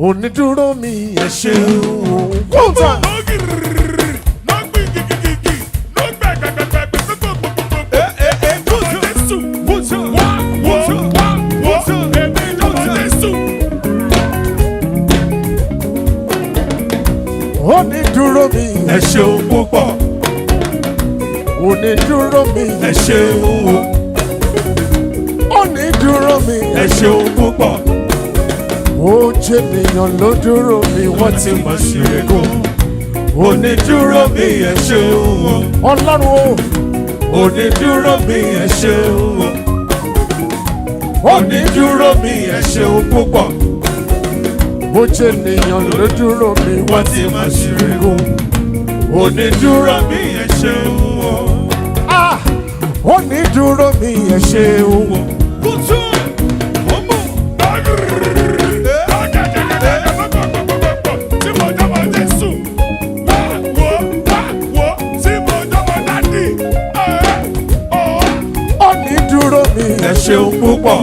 Onídúró mi, ẹ ṣeun. One time. Onídúró mi, Ẹ ṣeun púpọ̀. Onídúró mi, Ẹ ṣeun o. Onídúró mi. Ẹ ṣeun púpọ̀. Ó jẹ́ ènìyàn ló dúró mi, wọ́n Wọ́n ti mọ̀ ṣìrègùn. Onídúró mi, ẹ ṣeun o. Ọlọ́run o. Onídúró mi, ẹ ṣeun o. Onídúró mi, ẹ ṣeun púpọ̀. Bó jẹ́ ènìyàn ló dúró mi, wọ́n Wọ́n ti mọ̀ ṣìrègùn. Onídúró mi, ẹ ṣeun o. Ah! Onídúró mi, ẹ ṣeun o. Kùtù ọmọ. Onídúró mi, Ẹ ṣeun púpọ̀.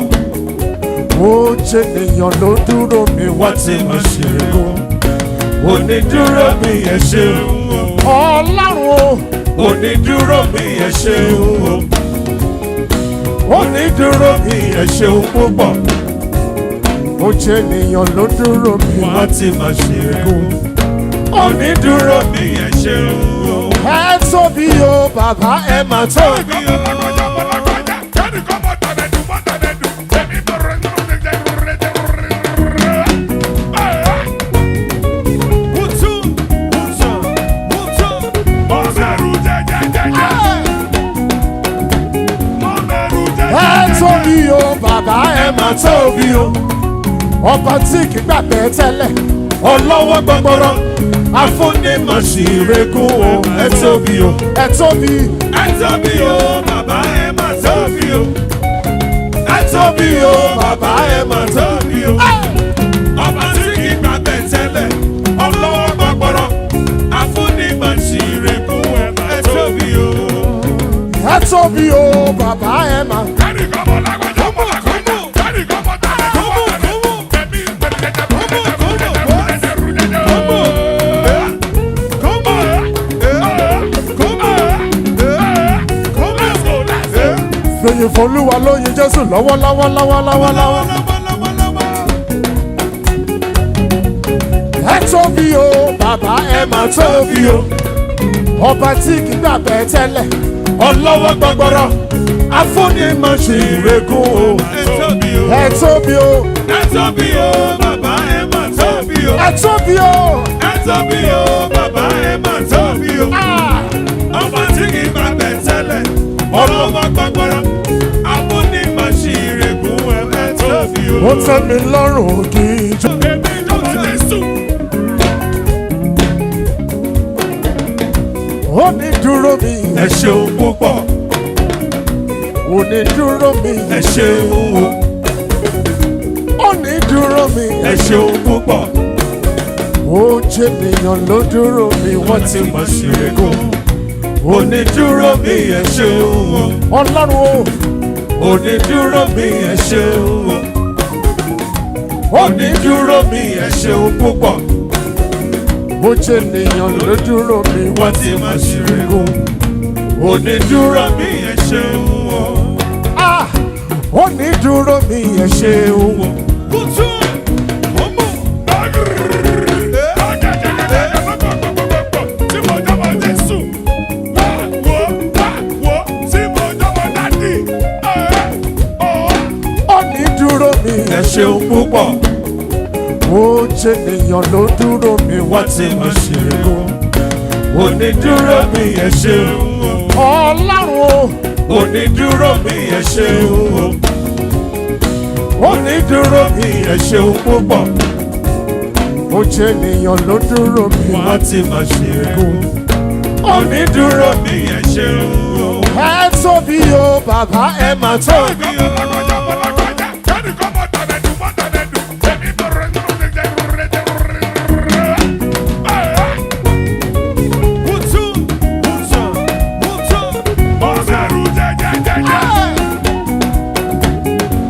Ó jẹ́ ènìyàn ló dúró mi, wọ́n Wọ́n ti mọ̀ ṣìrègùn. Onídúró mi, ẹ ṣeun o. Ọlọ́run o. Onídúró mi, ẹ ṣeun o. Onídúró mi, ẹ ṣeun púpọ̀. Ó jẹ́ ènìyàn ló dúró mi, Wọ́n ti mọ̀ ṣìrègùn. Onídúró mi, ẹ ṣeun o. Ẹ tóbi o, bàbá, ẹ mà tóbi. Ẹ tóbi o, bàbá, ẹ mà tóbi o. Ọba tí kì í gbàgbé tẹ́lẹ̀. Ọlọ́wọ́ gbọgbọrọ, afúnimọ̀ṣìrègùn o, ẹ tóbi o. Ẹ tóbi. Ẹ tóbi o, bàbá, ẹ mà tóbi o. Ẹ tóbi o, bàbá, ẹ mà tóbi o. Ọba tí kì í gbàgbé tẹ́lẹ̀, ọlọ́wọ́ gbọgbọrọ, afúnimọ̀ṣìrègùn, ẹ tóbi o. Ẹ tóbi o, bàbá, ẹ mà. Fèyí f'Olúwa lóyin Jésù lọ́wọ́lọ́wọ́ lọ́wọ́lọ́wọ́ lọ́wọ́. Ẹ tóbi o, bàbá, ẹ mà tóbi o. Ọba tí kì í gbàgbé tẹ́lẹ̀. Ọlọ́wọ́ gbọgbọrọ, afúnimọ̀ṣìrègùn o, ẹ tóbi o. Ẹ tóbi o. Ẹ tóbi o, bàbá, ẹ mà tóbi o. Ẹ tóbi o. Ẹ tóbi o, bàbá, ẹ mà tóbi o. Ah! Ọba tí kì í máa bẹ̀ tẹ́lẹ̀, ọlọ́wọ́ gbọgbọrọ, afúnimọ̀ṣìrègùn, ẹ tóbi o. Ó tẹ́ mi lọ́rùn kí n jó. Onídúró mi, Ẹ ṣeun púpọ̀. Onídúró mi, Ẹ ṣeun o. Onídúró mi. Ẹ ṣeun púpọ̀. Ó jẹ́ ènìyàn ló dúró mi, wọ́n Wọ́n ti mọ̀ ṣìrègùn. Onídúró mi, ẹ ṣeun o. Ọlọ́run o. Onídúró mi, ẹ ṣeun o. Onídúró mi, ẹ ṣeun púpọ̀. Bó jẹ́ ènìyàn ló dúró mi, wọ́n Wọ́n ti mọ̀ ṣìrègùn. Onídúró mi, ẹ ṣeun o. Ah! Onídúró mi, ẹ ṣeun o. Kùtù ọmọ. Onídúró mi, Ẹ ṣeun púpọ̀. Ó jẹ́ ènìyàn ló dúró mi, wọ́n Wọ́n ti mọ̀ ṣìrègùn. Onídúró mi, ẹ ṣeun o. Ọlọ́run o. Onídúró mi, ẹ ṣeun o. Onídúró mi, ẹ ṣeun púpọ̀. Ó jẹ́ ènìyàn ló dúró mi, Wọ́n ti mọ̀ ṣìrègùn. Onídúró mi, ẹ ṣeun o. Ẹ tóbi o, bàbá, ẹ mà tóbi.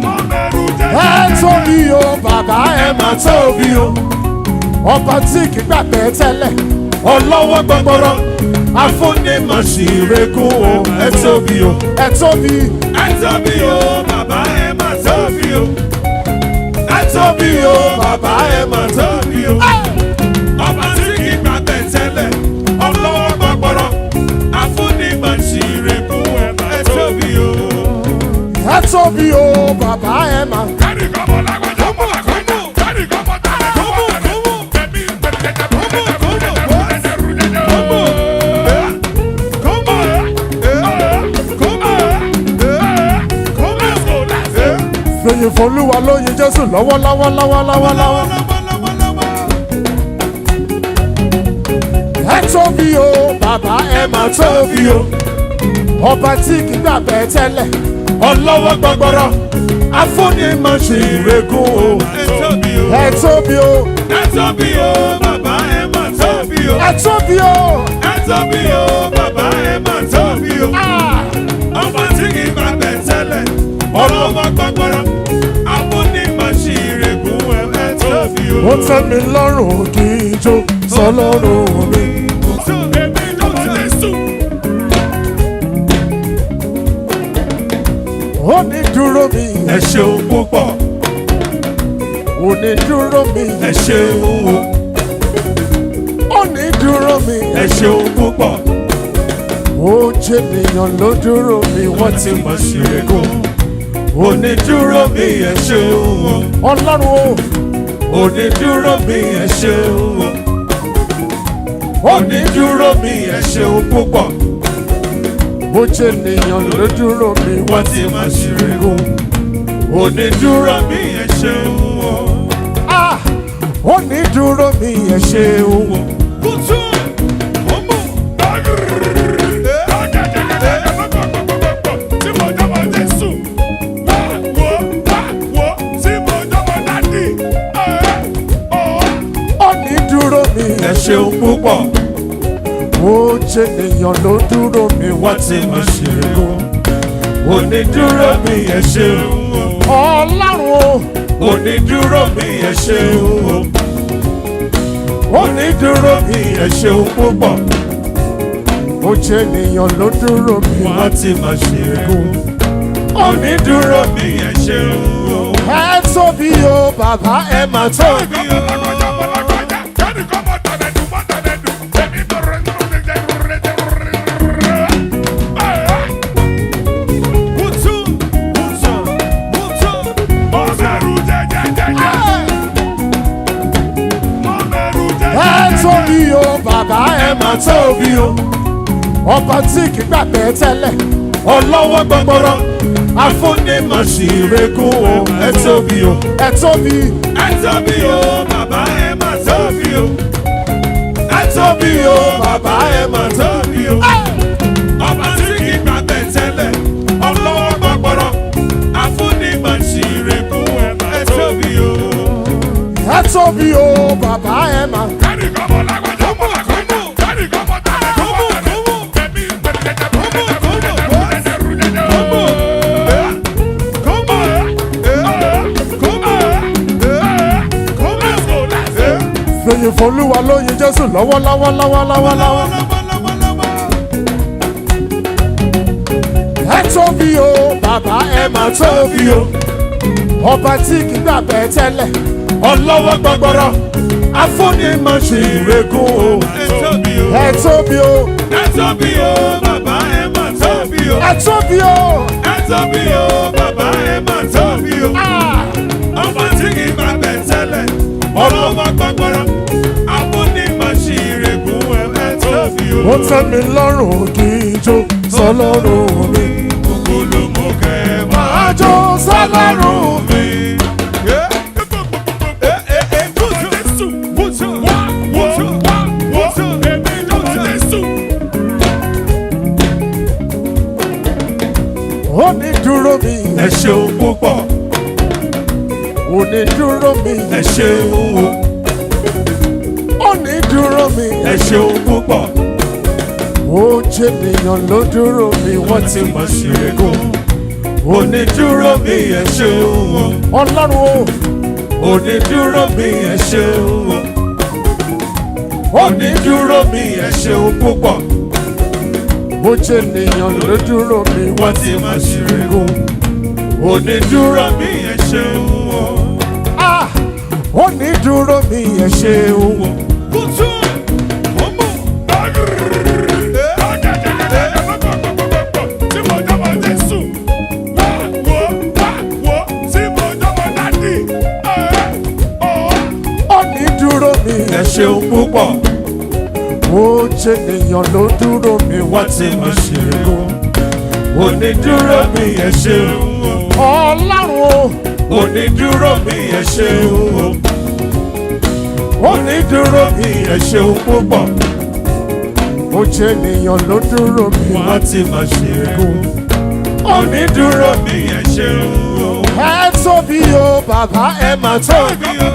Ẹ tóbi o, bàbá. bàbá ẹ mà tóbi o. Ọba tí kì í gbàgbé tẹ́lẹ̀. Ọlọ́wọ́ gbọgbọrọ, afúnimọ̀síregún o, ẹ tóbi o. Ẹ tóbi. Ẹ tóbi o, bàbá ẹ mà tóbi o. Ẹ tóbi o, bàbá ẹ mà tóbi o. Ọba tí kì í gbàgbẹ́ tẹ́lẹ̀, ọlọ́wọ́ gbọgbọrọ, afúnimọ̀síregún ẹ tóbi o. Ẹ tóbi o, bàbá ẹ mà. Fèyí f'Olúwa lóyin Jésù lọ́wọ́lọ́wọ́ lọ́wọ́lọ́wọ́ lọ́wọ́. Ẹ tóbi o, bàbá ẹ mà tóbi o. Ọba tí kì í gbàgbé tẹ́lẹ̀. Ọlọ́wọ́ gbọgbọrọ, afúnimọ̀síregún o. Ẹ tóbi o. Ẹ tóbi o. Ẹ tóbi o, bàbá ẹ mà tóbi o. Ẹ tóbi o. Ẹ tóbi o, bàbá ẹ mà tóbi o. Ọba tí kì í gbàgbẹ́ tẹ́lẹ̀, ọlọ́wọ́ gbọgbọrọ, afúnimọ̀síregún ẹ tóbi o. Ó tẹ́ mi lọ́rùn kí n jó sọlọ́run mi. Ó ní dúró mi. Ẹ ṣeun púpọ̀, Ó ní dúró mi. ẹ ṣeun o, Ó ní dúró mi. ẹ ṣeun púpọ̀, Ó jẹ́ ènìyàn ló dúró mi. wọ́n ti mọ̀ ṣìrègùn. Onídúró mi ẹ ṣeun o, Ọlọ́run o. onídúró mi ẹ ṣeun o, onídúró mi ẹ ṣeun púpọ̀, Ó jẹ́ ènìyàn ló dúró mi. wọ́n ti mọ̀ ṣìrègùn. Onídúró mi ẹ ṣeun o. Ah! Ó ní dúró mi ẹ ṣeun o. Kùtù, ọmọ. Ó ní dúró mi. Ẹ ṣeun púpọ̀, Ó jẹ́ ènìyàn ló dúró mi. wọ́n ti mọ̀ ṣìrègùn. Onídúró mi ẹ ṣeun o. Ọlọ́run o. Onídúró mi ẹ ṣeun o. Onídúró mi ẹ ṣeun púpọ̀, Ó jẹ́ ènìyàn ló dúró mi. wọ́n ti mọ̀ ṣìrègùn. Onídúró mi ẹ ṣeun o. Ẹ tóbi o, bàbá ẹ mà tóbi. Ẹ tóbi o, bàbá ẹ mà tóbi o. Ọba tí kì í gbàgbé tẹ́lẹ̀. Ọlọ́wọ́ gbọgbọrọ, afúnimọ̀síregún o, ẹ tóbi o. Ẹ tóbi. Ẹ tóbi o, bàbá ẹ mà tóbi o. Ẹ tóbi o, bàbá ẹ mà tóbi o. Ọba tí kì í gbàgbẹ́ tẹ́lẹ̀, ọlọ́wọ́ gbọgbọrọ, afúnimọ̀síregún ẹ tóbi o. Ẹ tóbi o, bàbá ẹ mà. Fèyí f'Olúwa lóyin Jésù lọ́wọ́lọ́wọ́ lọ́wọ́lọ́wọ́ lọ́wọ́. Ẹ tóbi o, bàbá ẹ mà tóbi o. Ọba tí kì í gbàgbé tẹ́lẹ̀. Ọlọ́wọ́ gbọgbọrọ, afúnimọ̀síregún o. Ẹ tóbi o. Ẹ tóbi o. Ẹ tóbi o, bàbá ẹ mà tóbi o. Ẹ tóbi o. Ẹ tóbi o, bàbá ẹ mà tóbi o. Ọba tí kì í gbàgbẹ́ tẹ́lẹ̀, ọlọ́wọ́ gbọgbọrọ, afúnimọ̀síregún ẹ tóbi o. Ó tẹ́ mi lọ́rùn kí n jó sọlọ́run mi. Olùmọ̀kẹ́ Màá jó sọlọ́run mi. Ó ní dúró mi. Ẹ ṣeun púpọ̀, Ó ní dúró mi. ẹ ṣeun o, Ó ní dúró mi. ẹ ṣeun púpọ̀, Ó jẹ́ ènìyàn ló dúró mi. wọ́n ti mọ̀ ṣìrègùn. Onídúró mi ẹ ṣeun o, Ọlọ́run o. Onídúró mi, ẹ ṣeun o. Onídúró mi, ẹ ṣeun púpọ̀. Bó jẹ́ ènìyàn ló dúró mi, wọ́n ti máa ṣìrìgùn. Onídúró mi, ẹ ṣeun o. Ah! Onídúró mi, ẹ ṣeun o. Kùtù ọmọ. Onídúró mi, Ẹ ṣeun púpọ̀. Bó jẹ́ ènìyàn ló dúró mi, wọ́n ti máa ṣìrìgùn. Onídúró mi, ẹ ṣeun o. Ọlọ́run o. Onídúró mi, ẹ ṣeun o. Onídúró mi, ẹ ṣeun púpọ̀. Bó jẹ́ ènìyàn ló dúró mi, Wọ́n ti máa ṣìrìgùn. Onídúró mi, ẹ ṣeun o. Ẹ tóbi o, bàbá, ẹ mà tóbi o.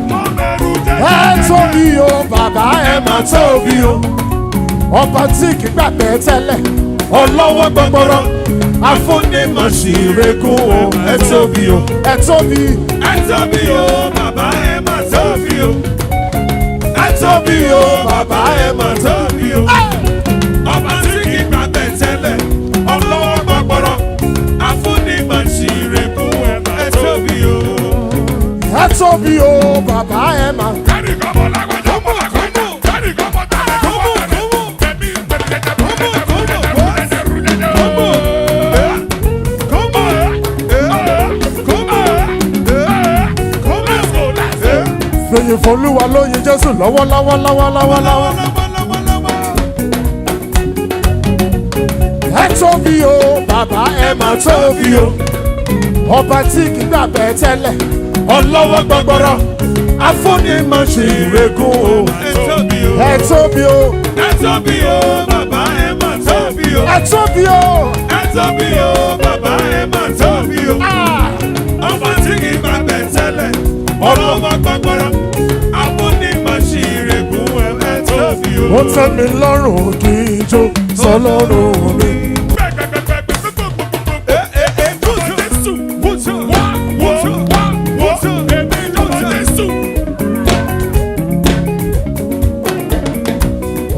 Ẹ tóbi o, bàbá, ẹ mà tóbi o. Ọba tí kì í gbàgbé tẹ́lẹ̀. Ọlọ́wọ́ gbọgbọrọ, afúnimọ̀síregún o, ẹ tóbi o. Ẹ tóbi. Ẹ tóbi o, bàbá, ẹ mà tóbi o. Ẹ tóbi o, bàbá, ẹ mà tóbi o. Ọba tí kì í gbàgbé tẹ́lẹ̀, ọlọ́wọ́ gbọgbọrọ, afúnimọ̀síregún o, ẹ tóbi o. Ẹ tóbi o, bàbá, ẹ mà. Fèyí f'Olúwa lóyin Jésù lọ́wọ́lọ́wọ́ lọ́wọ́lọ́wọ́ lọ́wọ́. Ẹ tóbi o, bàbá, ẹ mà tóbi o. Ọba tí kì í gbàgbé tẹ́lẹ̀. Ọlọ́wọ́ gbọgbọrọ, afúnimọ̀síregún o, ẹ tóbi o. Ẹ tóbi o. Ẹ tóbi o, bàbá, ẹ mà tóbi o. Ẹ tóbi o. Ẹ tóbi o, bàbá, ẹ mà tóbi o. Ah! Ọba tí kì í máa bẹ̀ tẹ́lẹ̀, ọlọ́wọ́ gbọgbọrọ, afúnimọ̀síregún ẹ tóbi o. Ó tẹ́ mi lọ́rùn kí n jó sọlọ́run mi.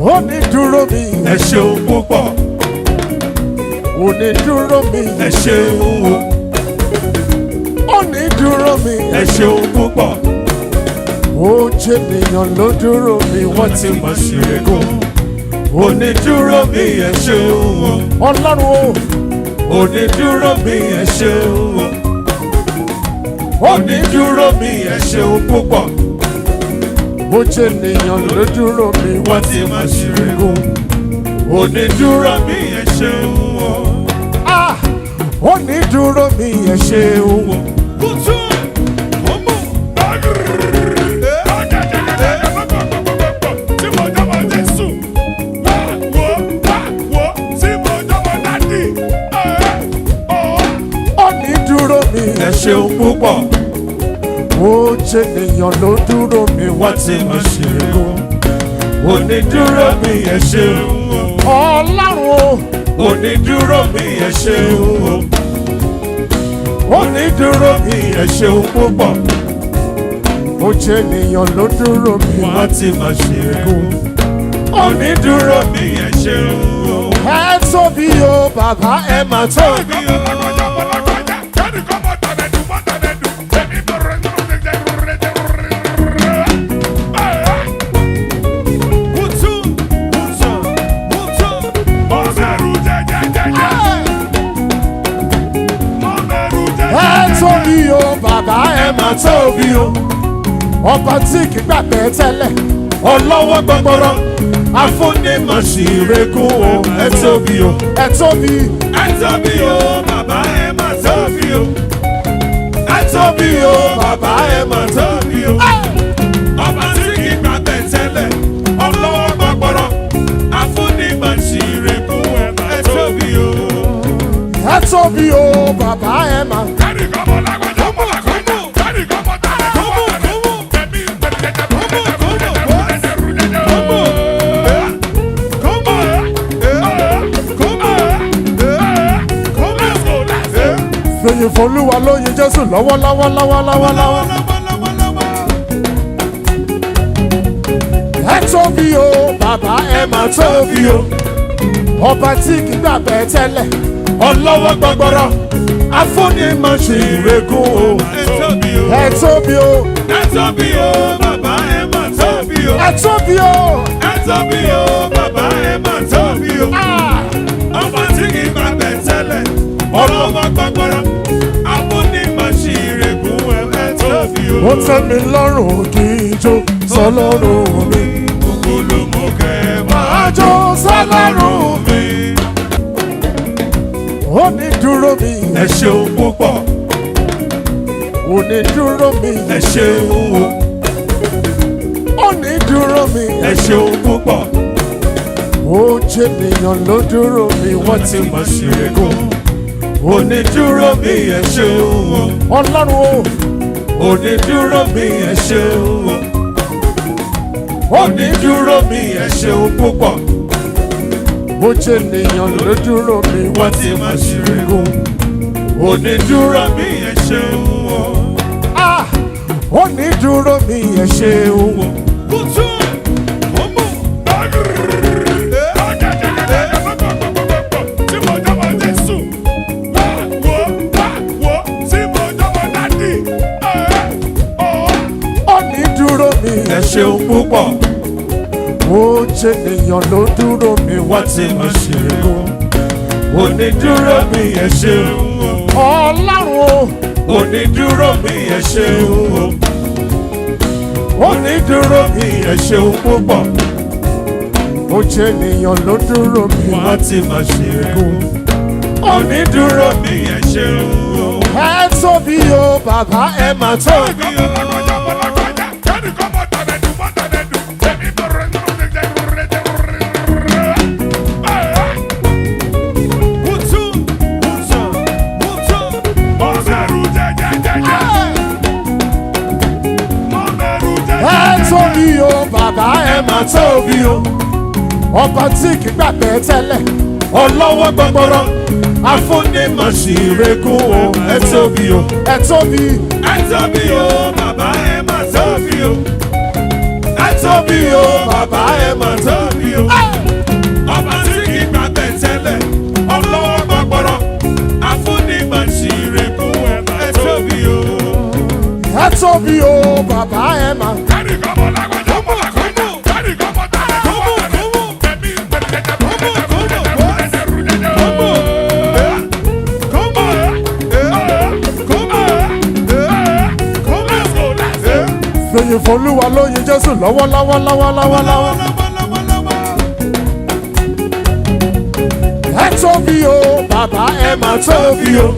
Ó ní dúró mi. Ẹ ṣeun púpọ̀. Ó ní dúró mi. Ẹ ṣeun o. Ó ní dúró mi. Ẹ ṣeun púpọ̀. Ó jẹ́ ènìyàn ló dúró mi, wọ́n ti mọ̀ ṣìrègùn. Onídúró mi, ẹ ṣeun o. Ọlọ́run o. Onídúró mi, ẹ ṣeun o. Onídúró mi, ẹ ṣeun púpọ̀. Bó jẹ́ ènìyàn ló dúró mi, wọ́n ti mọ̀ ṣìrègùn. Onídúró mi, ẹ ṣeun o. Ah! Ó ní dúró mi, ẹ ṣeun o. Kùtù ọmọ. Ó ní dúró mi. Ẹ ṣeun púpọ̀. Ó jẹ́ ènìyàn ló dúró mi, wọ́n ti mọ̀ ṣìrègùn. Onídúró mi, ẹ ṣeun o. Ọlọ́run o. Onídúró mi, ẹ ṣeun o. Onídúró mi, ẹ ṣeun púpọ̀. Ó jẹ́ ènìyàn ló dúró mi, Wọ́n ti mọ̀ ṣìrègùn. Onídúró mi, ẹ ṣeun o. Ẹ tóbi o, bàbá, ẹ mà tóbi o. Ẹ tóbi o, bàbá, ẹ mà tóbi o. Ọba tí kì í gbàgbé tẹ́lẹ̀. Ọlọ́wọ́ gbọgbọrọ, afúnimọ̀síregún o, ẹ tóbi o. Ẹ tóbi. Ẹ tóbi o, bàbá, ẹ mà tóbi o. Ẹ tóbi o, bàbá, ẹ mà tóbi o. Ọba tí kì í gbàgbé tẹ́lẹ̀, ọlọ́wọ́ gbọgbọrọ, afúnimọ̀síregún ẹ tóbi o. Ẹ tóbi o, bàbá, ẹ mà. Fèyí f'Olúwa lóyin Jésù lọ́wọ́lọ́wọ́ lọ́wọ́lọ́wọ́ lọ́wọ́. Ẹ tóbi o, bàbá ẹ mà tóbi o. Ọba tí kì í gbàgbẹ́ tẹ́lẹ̀. Ọlọ́wọ́ gbọgbọrọ, afúnni máa ṣe ìrẹ́gùn o. Ẹ tóbi o. Ẹ tóbi o, Ẹ tóbi o, bàbá ẹ mà tóbi o. ẹ tóbi o. Ẹ tóbi o, bàbá ẹ mà tóbi o. Ah! Ọba tí kì í gbàgbẹ́ tẹ́lẹ̀, ọlọ́wọ́ gbọgbọrọ, afúnni máa ṣe ìrẹ́gùn ẹ. Ẹ tóbi o. Ó tẹ́ mi lọ́rùn kí n jó sọlọ́run mi. Gbogbo ló mú kẹ́ ẹ máa Máa jó sọlọ́run mi. mi. Ó ní dúró mi, Ẹ ṣeun púpọ̀, ó ní dúró mi, ẹ ṣeun o, ó ní dúró mi. ẹ ṣeun púpọ̀, Ó jẹ́ ènìyàn ló dúró mi, wọ́n ti tí mo ṣe é gùn. Onídúró mi ẹ ṣeun o. Ọlọ́run o. Onídúró mi ẹ ṣeun o. Onídúró mi ẹ ṣeun púpọ̀, Bó jẹ́ ènìyàn ló dúró mi, wọ́n ti máa ṣeré gùn. Onídúró mi ẹ ṣeun o. Ah! Ó ní dúró mi, ẹ ṣeun o. Kùtù ọmọ. Ó ní dúró mi, Ẹ ṣeun púpọ̀, bó jẹ́ ènìyàn ló dúró mi, wọ́n ti máa ṣeré gùn. Onídúró mi ẹ ṣeun o. Ọlọ́run o. Onídúró mi ẹ ṣeun o. Onídúró mi ẹ ṣeun púpọ̀, Bó jẹ́ ènìyàn ló dúró mi, wọ́n ti máa ṣeré gùn. Onídúró mi ẹ ṣeun o. Ẹ tóbi o, bàbá ẹ mà tóbi. Ẹ tóbi o, bàbá ẹ mà tóbi o. Ọba tí kì í gbàgbẹ́ tẹ́lẹ̀. Ọlọ́wọ́ gbọgbọrọ, afúnimọ̀síregún o, ẹ tóbi o. Ẹ tóbi, Ẹ tóbi o, bàbá ẹ mà tóbi o. Ẹ tóbi o, bàbá ẹ mà tóbi o. Ọba tí kì í gbàgbẹ́ tẹ́lẹ̀, ọlọ́wọ́ gbọgbọrọ, afúnimọ̀síregún ẹ tóbi o. ẹ tóbi o, bàbá ẹ mà. Fèyí f'Olúwa lóyin Jésù lọ́wọ́lọ́wọ́ lọ́wọ́lọ́wọ́ lọ́wọ́. Ẹ tóbi o, bàbá ẹ mà tóbi o.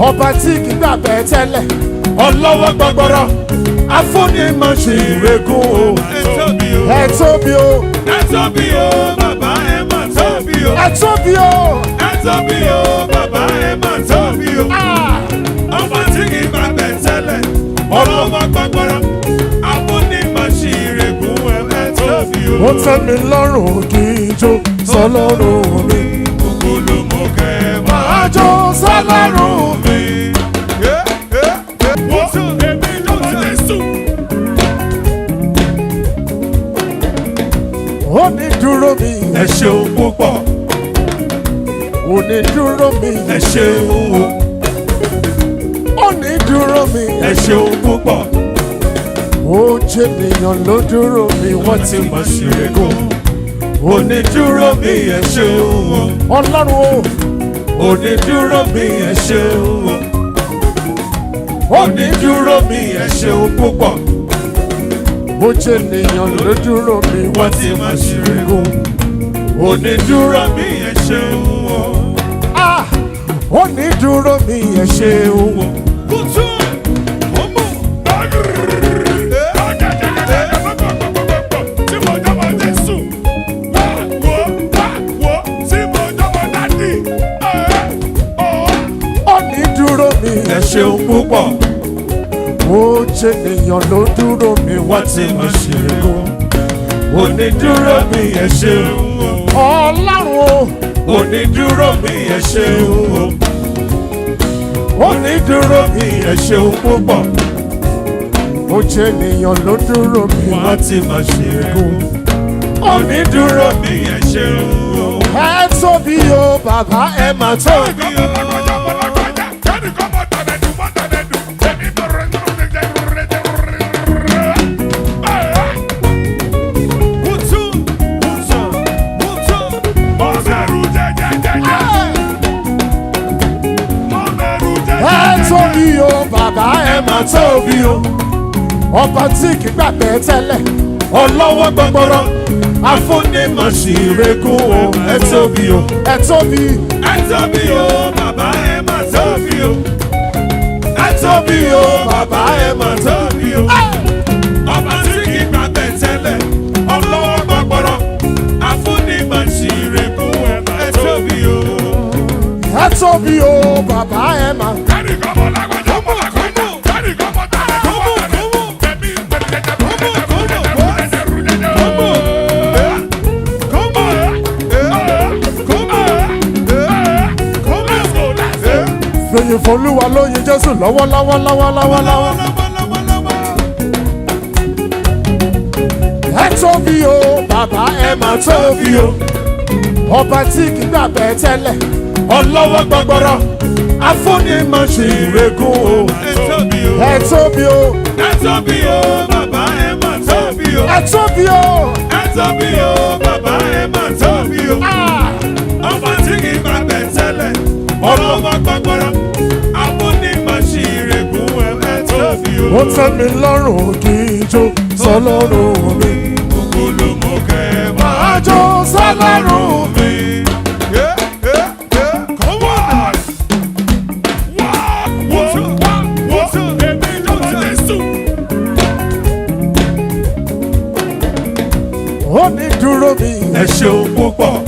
Ọba tí kì í gbàgbẹ́ tẹ́lẹ̀. Ọlọ́wọ́ gbọgbọrọ, afúnimọ̀síregún o. Ẹ tóbi o. Ẹ tóbi o, Ẹ tóbi o, bàbá ẹ mà tóbi o. ẹ tóbi o. Ẹ tóbi o, bàbá ẹ mà tóbi o. Ah! Ọba tí kì í gbàgbẹ́ tẹ́lẹ̀, ọlọ́wọ́ gbọgbọrọ, afúnimọ̀síregún ẹ tóbi o. Ó tẹ́ mi lọ́rùn kí n jó sọlọ́run mi. Gbogbo ló mú kẹ́ ẹ máa Máa jó sọlọ́run mi. mi. Ó ní dúró mi, Ẹ ṣeun púpọ̀, ó ní dúró mi, ẹ ṣeun o, ó ní dúró mi. ẹ ṣeun púpọ̀, Ó jẹ́ ènìyàn ló dúró mi, wọ́n wọ́n ti mọ̀ ṣìrẹ́gùn. Onídúró mi ẹ ṣeun o. Ọlọ́run o. Onídúró mi ẹ ṣeun o. Onídúró mi ẹ ṣeun púpọ̀, Bó jẹ́ ènìyàn ló dúró mi, wọ́n ti mọ̀ ṣìrẹ́gùn. Onídúró mi ẹ ṣeun o. Ah! Ó ní dúró mi, ẹ ṣeun o. Kùtù ọmọ. Ó ní dúró mi, Ẹ ṣeun púpọ̀, Bó jẹ́ ènìyàn ló dúró mi, wọ́n ti mọ̀ ṣìrẹ́gùn. Onídúró mi ẹ ṣeun o. Ọlọ́run o. Onídúró mi ẹ ṣeun o. Onídúró mi, ẹ ṣeun púpọ̀. Ó jẹ́ ènìyàn ló dúró mi. Wọ́n ti máa ṣe é. Onídúró mi, ẹ ṣeun o. Ẹ tóbi o, bàbá, ẹ mà tóbi. Tóbi o. Ẹ tóbi o, bàbá, ẹ mà tóbi o. Ọba tí kì í gbàgbé tẹ́lẹ̀. Ọlọ́wọ́ gbọgbọrọ, afúnimọ̀síregún o, ẹ tóbi o. Ẹ tóbi. Ẹ tóbi o, bàbá, ẹ mà tóbi o. Ẹ tóbi o, bàbá, ẹ mà tóbi o. Ọba tí kì í gbàgbé tẹ́lẹ̀, ọlọ́wọ́ gbọgbọrọ, afúnimọ̀síregún ẹ tóbi o. Ẹ tóbi o, bàbá, ẹ mà. Fèyí f'Olúwa lóyin Jésù lọ́wọ́lọ́wọ́ lọ́wọ́lọ́wọ́ lọ́wọ́. Ẹ tóbi o, bàbá, ẹ mà tóbi o. Ọba tí kì í gbàgbé tẹ́lẹ̀. Ọlọ́wọ́ gbọgbọrọ, afúnimọ̀síregún o, ẹ tóbi o. Ẹ tóbi o. Ẹ tóbi o, bàbá, ẹ mà tóbi o. Ẹ tóbi o. Ẹ tóbi o, bàbá, ẹ mà tóbi o. Ọba tí kì í máa bẹ̀ tẹ́lẹ̀, ọlọ́wọ́ gbọgbọrọ, afúnimọ̀síregún ẹ tóbi o. Ó tẹ́ mi lọ́rùn kí n jó sọlọ́run mi. Ògúnlùmọ̀kẹ́ Máa máa jó sọlọ́run mi. mi. Come on! Ó ní dúró mi. Ẹ ṣeun púpọ̀,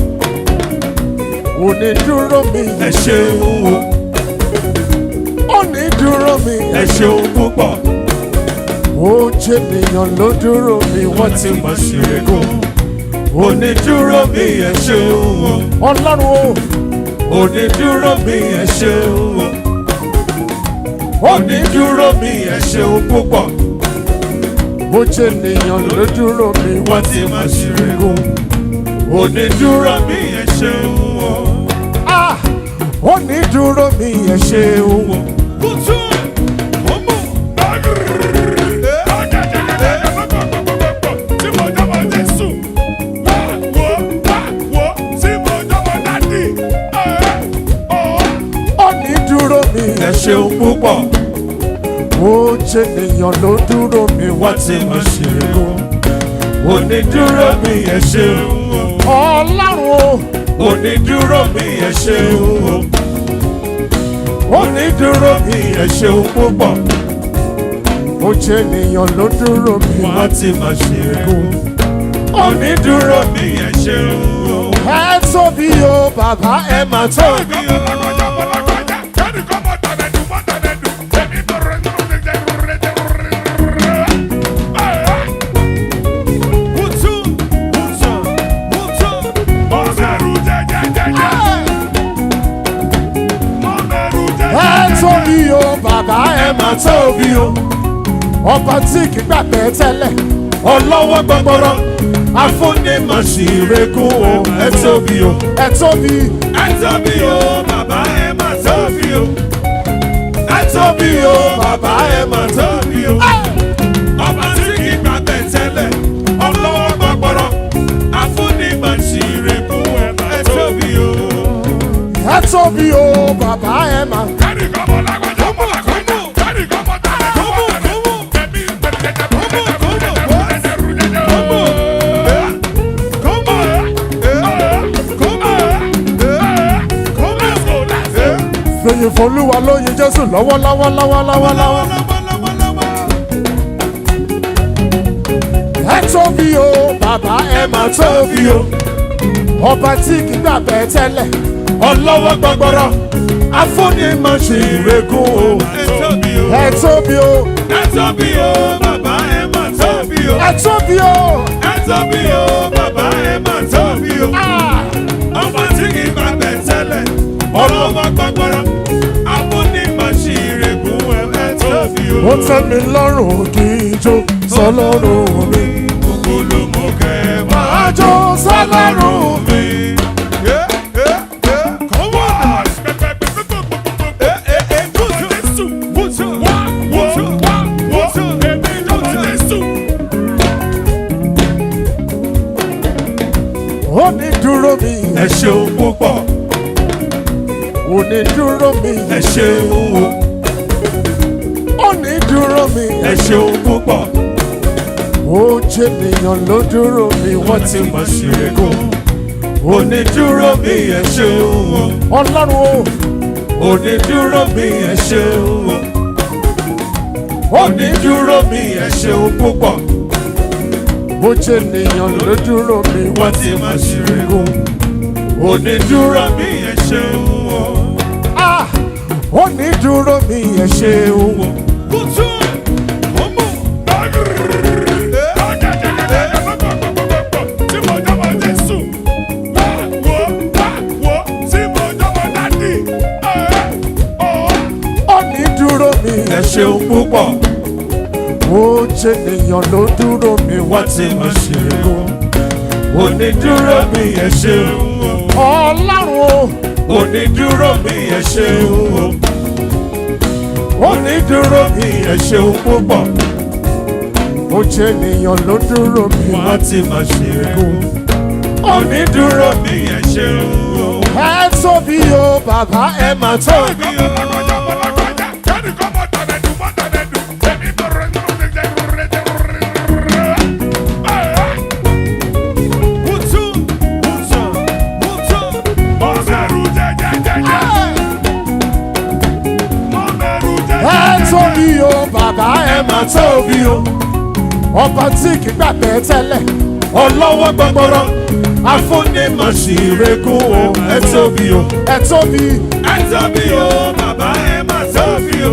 Ó ní dúró mi. ẹ ṣeun o, Ó ní dúró mi. ẹ ṣeun púpọ̀. Ó jẹ́ ènìyàn ló dúró mi. Wọ́n ti Tí mo ṣe é gùn. Onídúró mi, ẹ ṣeun o. Ọlọ́run o. Onídúró mi, ẹ ṣeun o. Onídúró mi, ẹ ṣeun púpọ̀. Ó jẹ́ ènìyàn ló dúró mi. Wọ́n ti máa ṣe é gùn. Onídúró mi, ẹ ṣeun o. Ah! Ó ní dúró mi, ẹ ṣeun o. Kùtù ọmọ. Ó ní dúró mi. Ẹ ṣeun púpọ̀, Ó jẹ́ ènìyàn ló dúró mi. wọ́n ti máa ṣe é gùn. Onídúró mi, ẹ ṣeun o. Ọlọ́run o. Onídúró mi, ẹ ṣeun o. Onídúró mi, ẹ ṣeun púpọ̀. Ó jẹ́ ènìyàn ló dúró mi. Wọ́n ti máa ṣe é gùn. Onídúró mi, ẹ ṣeun o. Ẹ tóbi o, bàbá, ẹ mà tóbi o. Ẹ tóbi o, bàbá, ẹ mà tóbi o. Ọba tí kì í gbàgbé tẹ́lẹ̀. Ọlọ́wọ́ gbọgbọrọ, afúnimọ̀síregún o, ẹ tóbi o. Ẹ tóbi. Ẹ tóbi o, bàbá, ẹ mà tóbi o. Ẹ tóbi o, bàbá, ẹ mà tóbi o. Ọba tí kì í gbàgbé tẹ́lẹ̀, ọlọ́wọ́ gbọgbọrọ, afúnimọ̀síregún ẹ tóbi o. Ẹ tóbi o, bàbá, ẹ mà. Fèyí f'Olúwa lóyin Jésù lọ́wọ́lọ́wọ́ lọ́wọ́lọ́wọ́ lọ́wọ́. Ẹ tóbi o, bàbá, ẹ mà tóbi o. Ọba tí kì í gbàgbé tẹ́lẹ̀. Ọlọ́wọ́ gbọgbọrọ, afúnimọ̀síregún o, ẹ tóbi o. Ẹ tóbi o. Ẹ tóbi o, bàbá, ẹ mà tóbi o. Ẹ tóbi o. Ẹ tóbi o, bàbá, ẹ mà tóbi o. Ọba tí kì í bá bẹ̀ tẹ́lẹ̀, ọlọ́wọ́ gbọgbọrọ, afúnimọ̀síregún. Ó tẹ́ mi lọ́rùn kí n jó sọlọ́run mi. Gbogbo ló mú kẹ́ Máa máa jó sọlọ́run mi. mi. Come on! Ó ní dúró mi. Ẹ ṣeun púpọ̀, Ó ní dúró mi. ẹ ṣeun o, Ó ní dúró mi. ẹ ṣeun púpọ̀, Ó jẹ́ ènìyàn ló dúró mi. Wọ́n ti tí mo ṣe é kó. Onídúró mi ẹ ṣeun o, Ọlọ́run o. onídúró mi ẹ ṣeun o, onídúró mi ẹ ṣeun púpọ̀, Ó jẹ́ ènìyàn ló dúró mi. wọ́n ti máa ṣe é kó. Onídúró mi ẹ ṣeun o. Ah! Ó ní dúró mi ẹ ṣeun o. Kùtù ọmọ. Ó ní dúró mi. Ẹ ṣeun púpọ̀, Ó jẹ́ ènìyàn ló dúró mi. wọ́n ti máa ṣe é kó. Onídúró mi ẹ ṣeun o. Ọlọ́run o. Onídúró mi ẹ ṣeun o. Onídúró mi ẹ ṣeun púpọ̀, Ó jẹ́ ènìyàn ló dúró mi. wọ́n ti máa ṣe é kó. Onídúró mi ẹ ṣeun o. Ẹ tóbi o bàbá ẹ mà tóbi o. Kùtù kùtù kùtù. Ẹ tóbi o bàbá ẹ mà tóbi o. Ọba tí kì í gbàgbé tẹ́lẹ̀. Ọlọ́wọ́ gbọgbọrọ, afúnimọ̀síregún o, ẹ tóbi o. Ẹ tóbi. Ẹ tóbi o, bàbá ẹ mà tóbi o.